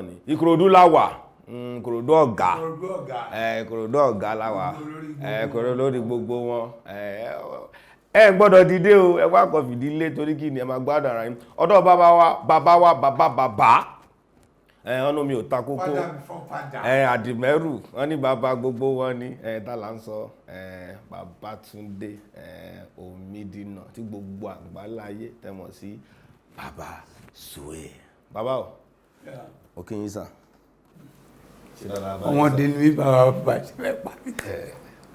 Ni Ìkòròdú la wà, Ìkòròdú ọ̀gá, Ìkòròdú ọ̀gá la wà, Ìkòròdú lórí gbogbo wọn. Ẹ gbọ́dọ̀ dìde o, ẹ wá kọ fìdílé, torí kí ni? Ẹ máa gbádùn ara yín. Ọ̀dọ̀ bàbá wa, bàbá wa, bàbá bàbá ẹ, ọ̀nà mi ò ta kókó ẹ, àdìmẹ́rù wọn ní bàbá gbogbo wọn ní ẹ. Tá là ń sọ ẹ, Babátúndé ẹ Omídínà, tí gbogbo àgbáláyé tẹmọ̀ sí Bàbá Sùwé. Bàbá o, ó kí yín sà. Ọmọdé ni mí, bàbá bàbá ṣe fẹ́ pa mí.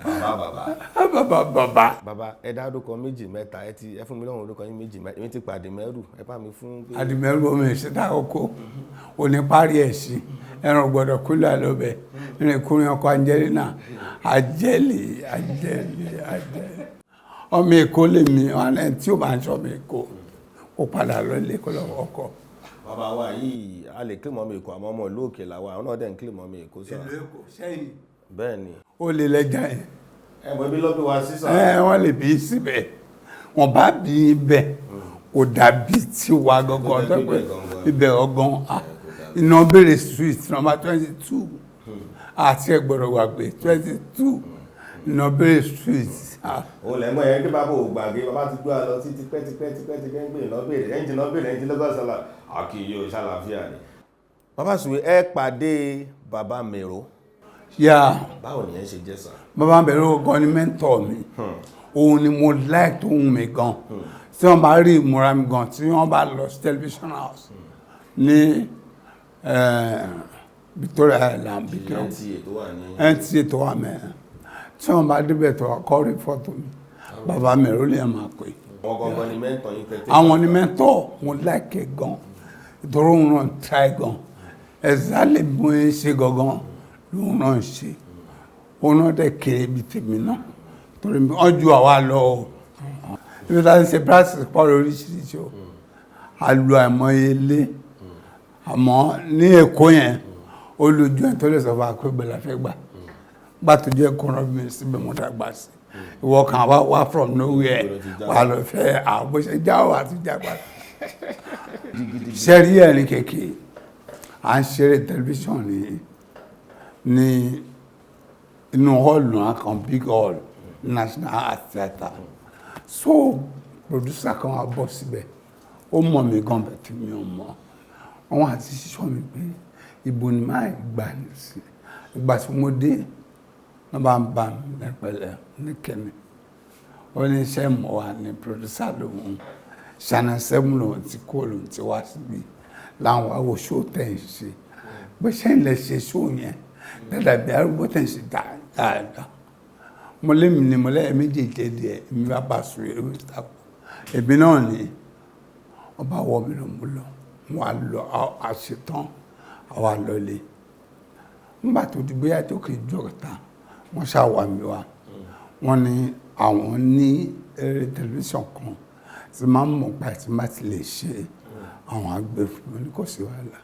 Bàbá bàbá. Bàbá bàbá. Bàbá, ẹ dá orúkọ méjì mẹ́ta, ẹ ti ẹ fún mi lọ́wọ́ orúkọ yín méjì mẹ́ta. Èmi ti pàdé mẹ́rù, ẹ bá mi fún. Àdìmẹ́rù omi ìṣẹ́ta oko oníparí ẹ̀ sí ẹran gbọ́dọ̀ kúlẹ̀ lọ́bẹ̀ ìrìnkúrin ọkọ̀ Angelina àjẹlì àjẹlì àjẹlì. Ọmọ Èkó lèmi, ọ̀nà tí ó bá ń sọ ọmọ Èkó, ó padà lọ ilé kó lọ ọkọ̀. Bàbá wa yìí, a lè kílìmọ̀ ọmọ Èkó, àmọ́ ọmọ ìlú òkè làwa, àwọn náà dẹ̀ ń kílìmọ̀ ọmọ Èkó sọ. Ìlú Èkó sẹ́yìn. Bẹ́ẹ̀ ni. Ó lè lẹ́jà yẹn. Ẹ mọ̀ ibi lọ́bí wa sísà. Ẹ wọ́n lè bí síbẹ̀, wọ́n bá bí bẹ̀, kò dàbí tiwa gangan tó pé ibẹ̀ ọgán iná bèrè street number 22 àti ẹgbọ̀rọ̀ gbàgbé 22 iná bèrè street. Ó lẹ̀ mọ́ yẹn kí bàbá ò gbàgbé, bàbá ti gbé wa lọ sí tipẹ́ tipẹ́ tipẹ́ tipẹ́, ń gbé iná bèrè ẹ̀yìn tí iná bèrè ẹ̀yìn tí lọ́gbà sálà àkìyò ṣàlàáfíà ni. Bàbá Sùwé, ẹ pàdé Bàbá Mèrò. Yà. Báwo nìyẹn ṣe jẹ́ sà? Bàbá Mèrò gan ni mentor mi. Òun ni mo like tó wù mí gan. Tí wọ́n bá rí ìmúra mi gan, tí wọ́n bá lọ sí television house ní Victoria Island, NTA tó wà ní. NTA tó wà mẹ́rin, tí wọ́n bá débẹ̀ tó wà kọ́ rí fọ́tò mi, Bàbá Mèrò lè máa pè. Wọn gangan ni mentor yín tẹ́tẹ́. Àwọn ni mentor mo like gan, ìtọ́rọ̀ òun náà try gan, exactly bí mo ń ṣe gangan lòun náà ń ṣe. Òun náà dẹ̀ kéré bíi tèmi náà, torí wọ́n ju àwa lọ o. Ibi tá a ti ṣe practice pọ̀ lóríṣiríṣi o, a lu àìmọye ilé, àmọ́ ní Èkó yẹn, ó lójú ẹ̀ tó lè sọ fún wa pé gbẹ̀lá fẹ́ gbà gbà tó jẹ́ kó rán mi síbẹ̀, mo dàgbà sí. Ìwọ kan wá wá from nowhere, wà lọ fẹ́ àwọn bó ṣe já wà tó já padà. Sẹ́rí ẹ̀rín kékeré, à ń ṣeré tẹlifíṣàn ní inú hall náà kan, big hall, National Art Theatre. So producer kan wá bọ́ síbẹ̀, ó mọ̀ mí gan bẹ̀ tí mi ò mọ̀. Wọ́n àti sísọ mi pé ibo ni máa gbà ní sí. Ìgbà tí mo dé, wọ́n bá ń bá mi lẹ́pẹ̀lẹ́ ní kẹ́mi, ó ní iṣẹ́ mọ̀ wá ní producer lòun, Channel 7 lòun ti kó, lòun ti wá síbi láwọn àwọ̀ show tẹ̀ ń ṣe, bó ṣe ń lè ṣe show yẹn dáadáa bí arúgbó tẹ̀ ń ṣe dáadáa. Mo lé mi ní mo lẹ́yìn méjèèjì díẹ̀, èmi bá bá sùn èrò ìtàkùn èmi náà ni ọba wọ mi lọ, mo lọ, mo wà lọ àṣetán, àwa lọlé. Nígbà tó di bóyá tó kì í jọ ta, wọ́n ṣàwà mí wá, wọ́n ní àwọn ní eré tẹlifíṣàn kan tí máa ń mọ̀ pa tí má ti lè ṣe, àwọn àgbẹ̀ fún mi ní kò sí wàhálà.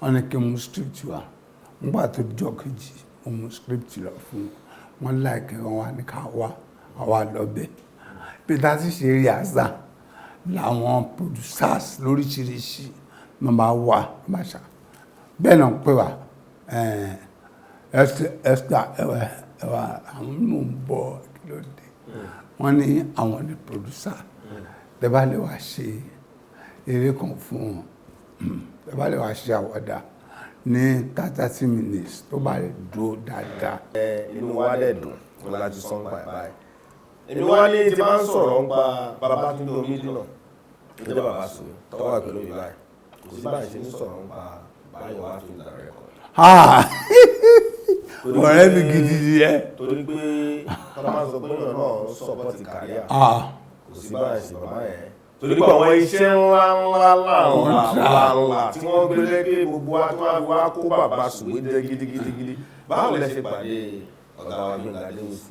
Wọ́n ní kí n mú script wá. Nígbà tó jọ kejì, mo mú script lọ fún wọn, láìpẹ́ wọn wá ní ká wá, àwa lọ bẹ̀. Bí tá a ti ṣe rí àṣà làwọn producers lóríṣiríṣi ló máa wà, ló máa ṣá bẹ́ẹ̀ náà pé wá, Esther, ẹwà ẹwà, àwọn mò ń bọ̀. Kí ló dé? Wọ́n ní àwọn ní producer, tẹ́ bá lè wá ṣe eré kan fún wọn, tẹ́ bá lè wá ṣe àwàdà ní 30 minutes tó bá lè dúró dáadáa. Inú wa dẹ̀ dùn wọn láti sọ ń pa ẹ̀ báyìí. Èmi wá ní ti máa ń sọ̀rọ̀ ń pa Babátúndé Omídínà tó jẹ́ Bàbá Sùwé tó wà pẹ̀lú mi báyìí, kò sí báyìí ṣe ní sọ̀rọ̀ ń pa Báyọ̀ Film and Record. Ọ̀rẹ́ mi gidi ni ẹ. Torí pé tọ́lá máa ń sọ pé èèyàn náà ń support career, kò sí báyìí ṣe bàbá yẹn, torí pé àwọn iṣẹ́ ńlá ńlá ńlá ńlá ńlá tí wọ́n gbé lẹ́gbẹ́ gbogbo wa tí wọ́n wá kó Bàbá Sùwé jẹ́ gidigidigidi. Báwo lẹ ṣe pàdé ọ̀gá wa Gbénga Adéwùsì?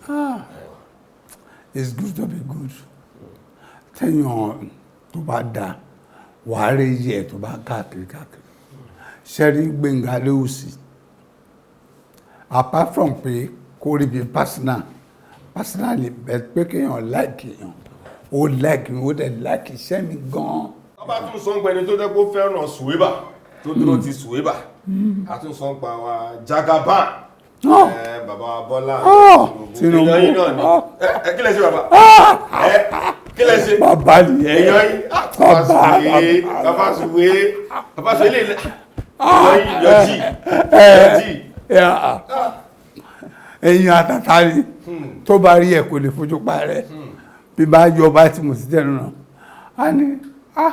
It's good to be good. Téèyàn tó bá da, wàá rí yẹ tó bá káàkiri káàkiri. Ṣẹ́rí Gbénga Adéwùsì, apart from pé kó rí bí personally bẹ́ẹ̀ pé kéèyàn like èèyàn, ó like mi, ó dẹ̀ like iṣẹ́ mi gan-an. Wọ́n bá tún sọ ń pẹ́ni tó jẹ́ kó fẹ́ràn Sùwébà, tó dúró ti Sùwébà. Àtúnṣe ń pa wa Jagaban. Oh. Bàbá wa Bọ́lá Oh, Tinubu. Tinubu. Èèyàn yín náà ni. Oh. Ẹ kí lẹ ṣe bàbá? Ẹ kí lẹ ṣe? Bàbá nìyẹn. Èèyàn yín. Bàbá Sùwé, bàbá Sùwé, bàbá Sùwé lè èèyàn yín yọjí. Yọjí. Yeah. Èèyàn àtàtà ni, tó bá rí ẹ kò lè fojú pa rẹ. Bí bá yọ bá tí mo sì tẹnu náà, a ní a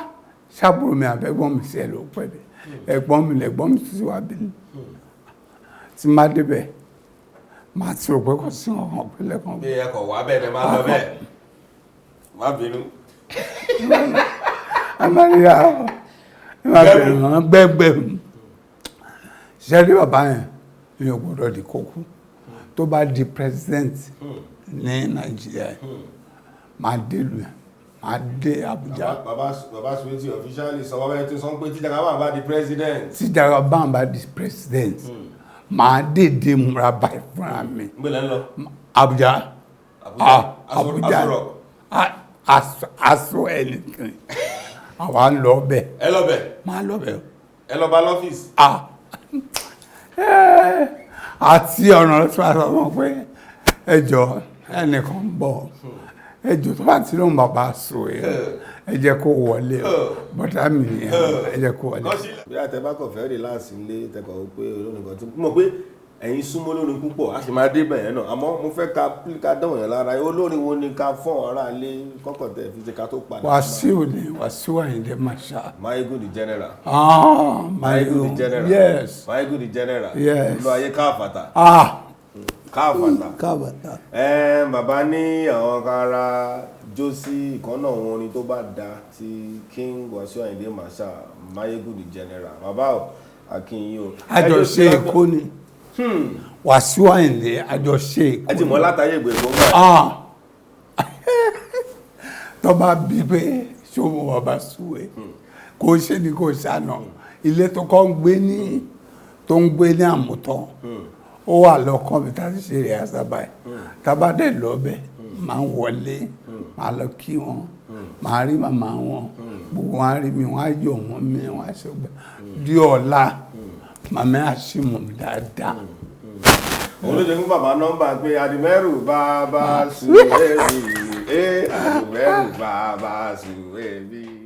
ṣàbúrò mi àbẹ̀gbọ́n mi sí ẹ ló pẹ́ bí ẹ̀gbọ́n mi lẹ̀gbọ́n mi sì wá bí tí má débẹ̀ má ti rò pé kò sí ọkàn pẹ̀lẹ́ kan. Bí ẹ kọ̀ wá bẹ́ẹ̀ ni máa lọ bẹ́ẹ̀. Má bínú. A máa rí a ẹ máa bẹ̀rẹ̀ wọn gbẹ́gbẹ́ ṣẹ́rí bàbá yẹn èèyàn gbọ́dọ̀ di kókó tó bá di president ní Nàìjíríà yìí, máa dé lu ẹ̀, máa dé Abuja. Bàbá Sùwé ti officially sọ wọ́n bẹ́ẹ̀ tó sọ pé tí Jagaban bá di president. Tí Jagaban bá di president, máa dèdè múra báyìí fúnra mi. Ń gbé lẹ́ ń lọ. Abuja. Abuja. Ah, Abuja. Aso Rock. Ah, aṣọ ẹnìkan àwa ń lọ bẹ̀. Ẹ lọ bẹ̀. Máa lọ bẹ̀. Ẹ lọ bá lọ́fíìsì. Ah. Àti ọ̀nà tó a sọ fún pé ẹjọ́ ẹnìkan ń bọ̀, ẹjọ́ tó bá ti lóun bàbá sọ ẹ jẹ́ kó wọlé o, bọ́dà mi nìyẹn, ẹ jẹ́ kó wọlé. Bí àtẹ̀bákọ̀ fẹ́ relax nílé tẹkọ̀ wò pé olórin kan tí mo mọ̀ pé ẹ̀yin súnmọ́ olórin púpọ̀, a sì máa dé bẹ̀yẹn náà, àmọ́ mo fẹ́ ká dánwò yẹn lára. Olórin wo ni ká fọ́n ara lé kọ́kọ́ tẹ̀ fi ṣe ká tó padà? Wàsíù ni, Wàsíù Àyìndé Marshal. Mayegun the general. Ah, Mayegun the general. Yes. Mayegun the general. Yes. Olú ayé káfàtà. Ah. Káfàtà. Káfàtà. Bàbá ní àwọn kára jó sí ìkànnà òun orin tó bá da ti King Wasiu Ayinde Marshal, Mayegun the general. Bàbá o, Akin o. Àjọṣe Èkó ni Wàsíù Àyìndé, àjọṣe Èkó. Ẹ ti mọ̀ látàyè ìgbè tó ń gbà. Ah. Tó bá bí pé ṣòwò bàbá Sùwé kò ṣe ni kò ṣàná ilé tó kọ́ ń gbé ní tó ń gbé ní Àmútán, ó wà lọ́kàn mi tá a ti ṣe rẹ̀ àṣàbà ẹ̀, tábà dẹ̀ lọ́bẹ̀ máa ń wọlé, máa lọ kí wọn, máa rí màmá wọn, gbogbo wọn á rí mi, wọn á yọ̀ wọ́n mi, wọn á ṣe gbà di ọ̀la, màmá á sì mọ̀ mí dáadáa. Òun ló jẹ fún bàbá nọ́mbà pé Àdìmẹ́rù bàbá Sùwé bí, Àdìmẹ́rù bàbá Sùwé bí.